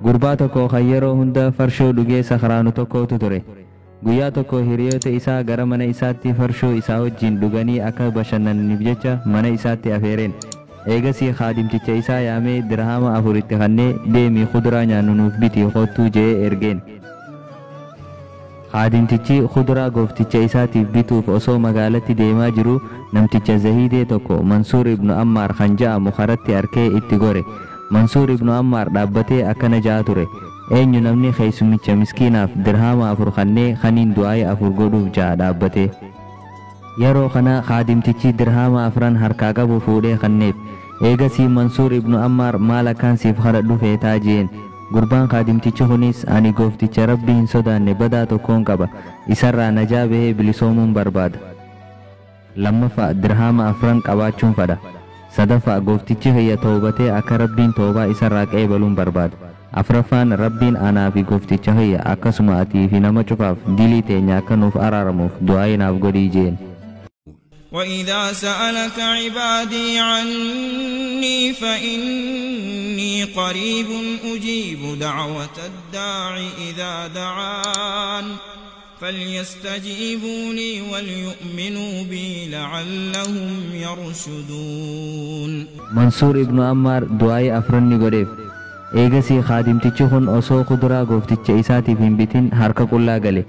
Gurbaa tokko kan yeroo hunda farshoo dhugee sakhraanu tokkotu ture. Guyyaa tokko hiriyoota isaa gara mana isaatti farshoo isaa wajjin dhuganii akka bashannananiif jecha mana isaatti afeereen. Eegasii khaadimticha isaa yaamee dirhama 4 itti kennee deemii kuduraa nyaannu nuuf biti kottuu je'ee ergeen. Khaadimtichi kuduraa goofticha isaatiif bituuf osoo magaalatti deemaa jiru namticha Zahiidee tokko Mansuur ibnu Ammaar kan ja'amu karatti arkee itti gore. Mansuur ibnu Ammaar dhaabbatee akkana ja'a ture. Eenyu namni keessumicha miskiinaaf dirhama 4 kennee kaniin du'aayii 4 godhuuf ja'a dhaabbatee. Yeroo kana khaadimtichi dirhama 4 harkaa qabu fuudhee kenneef. Eegasii Mansuur ibnu Ammaar maal akkaan siif kadhadhu feetaa jeen. Gurbaan khaadimtichi kunis ani goofticha Rabbi hin sodaanne badaa tokkoon qaba. Isarraa najaa bahee bilisoomuun barbaada. Lammaffaa dirhama 4 qabaachuun fadha. Sadaffaa gooftichi kiyya toobatee akka Rabbiin toobaa isarraa qeebaluun barbaada. Afraffaan Rabbiin anaa fi goofticha kiyya akkasuma atii fi nama cufaaf dilii teenya akka nuuf araaramuuf du'aa naaf godhii jeen. وإذا سألك عبادي عني فإني قريب أجيب دعوة الداع إذا دعان فليستجيبوا لي وليؤمنوا بي لعلهم يرشدون. منصور ابن عمار دعاء أفرني قريب. Eegasii khaadimtichi kun osoo kuduraa goofticha isaatiif hin bitin harka qullaa gale.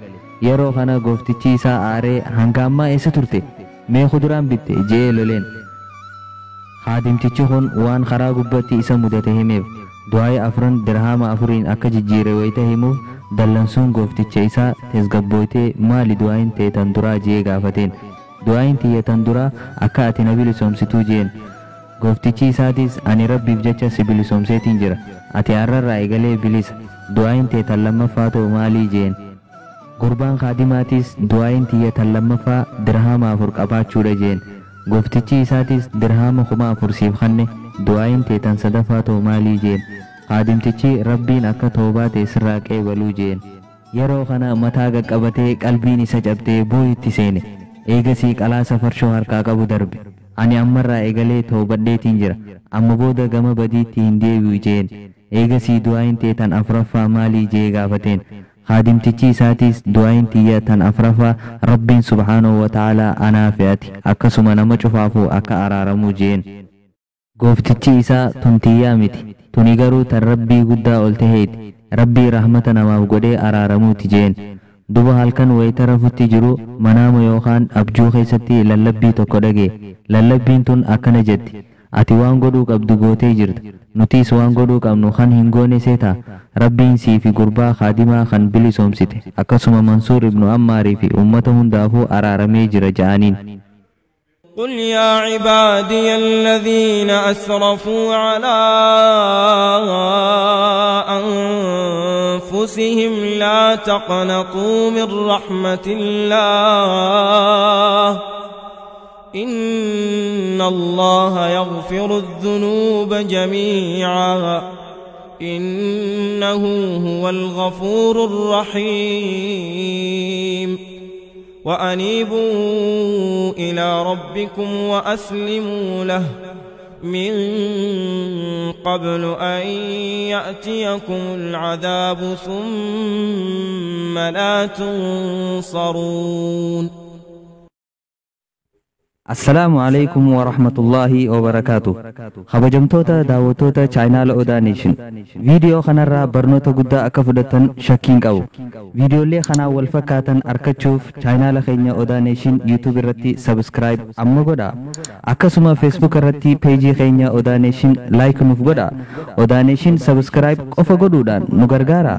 Yeroo kana gooftichi isaa aaree hanga ammaa eessa turte? Mee kuduraan bitte je'ee loleen. Khaadimtichi kun waan karaa gubbatti isa mudate himeef du'aayii 4 dirhama 4 akka jijjiire wayita himuuf dallansuun goofticha isaa tasgabbooytee maali du'aayin ta'e tan duraa je'ee gaafateen. Du'aayin tiyya tan duraa akka ati na bilisoomsituu jeen. Gooftichi isaatis ani Rabbiif jecha si bilisoomseetiin jira. Ati har'arraa eegalee bilisa. Du'aayin ta'e tan lammaffaa ta'u maalii jeen. Gurbaan khaadimaatis du'aayin tiyya tan lammaffaa dirhama 4 qabaachuudha jeen. Gooftichi isaatis dirhama 4,000 siif kenne. Du'aayin ta'e tan sadaffaa ta'u maalii jeen. Khaadimtichi Rabbiin akka toobaa ta'e sirraa qeebaluu jeen. Yeroo kana mataa qaqqabatee qalbiin isa cabdee booyitti seene. Eegasii qalaasa farshoo harkaa qabu darbe. Ani ammarraa eegalee toobadheetiin jira. Amma booda gama badiitti hin deebi'u jeen. Eegasii du'aayin ta'e tan afraffaa maalii jee gaafateen. Khaadimtichi isaatis du'aayin tiyya tan afraffaa Rabbiin subhaanahu wa ta'aalaa anaa fi ati akkasuma nama cufaafuu akka araaramuu jeen. Gooftichi isaa tun tiyyaa miti. Tuni garuu tan Rabbii guddaa ol taheeti. Rabbii rahmata namaaf godhee araaramuuti jeen. Duba halkan wayita rafutti jiru manaama yookaan abjuu keessatti lallabbii tokko dhagee. Lallabbiin tun akkana jetti. Ati waan godhuu qabdu gootee jirta. Nutis waan godhuu qabnu kan hin goone seetaa. Rabbiin sii fi gurbaa khaadimaa kan bilisoomsite akkasuma Mansuur ibnu Ammaarii fi uummata hundaafuu araaramee jira ja'aniin. قل يا عبادي الذين أسرفوا على أنفسهم لا تقنطوا من رحمة الله إن الله يغفر الذنوب جميعا إنه هو الغفور الرحيم. وأنيبوا إلى ربكم وأسلموا له من قبل أن يأتيكم العذاب ثم لا تنصرون. Assalaamu alaikum wa rahmatullahi wa barakaatu. Kabajamtoota daawwattoota chaayinaala Odaa Neeshin. Viidiyoo kanarraa barnoota guddaa akka fudhatan shakkiin qabu. Viidiyoolee kanaan wal fakkaatan argachuuf chaayinaala keenya Odaa Neeshin YouTube irratti subscribe amma godhaa. Akkasuma Facebook irratti peejii keenya Odaa Neeshin like nuuf godhaa. Odaa Neeshin subscribe qofa godhuudhaan nu gargaara.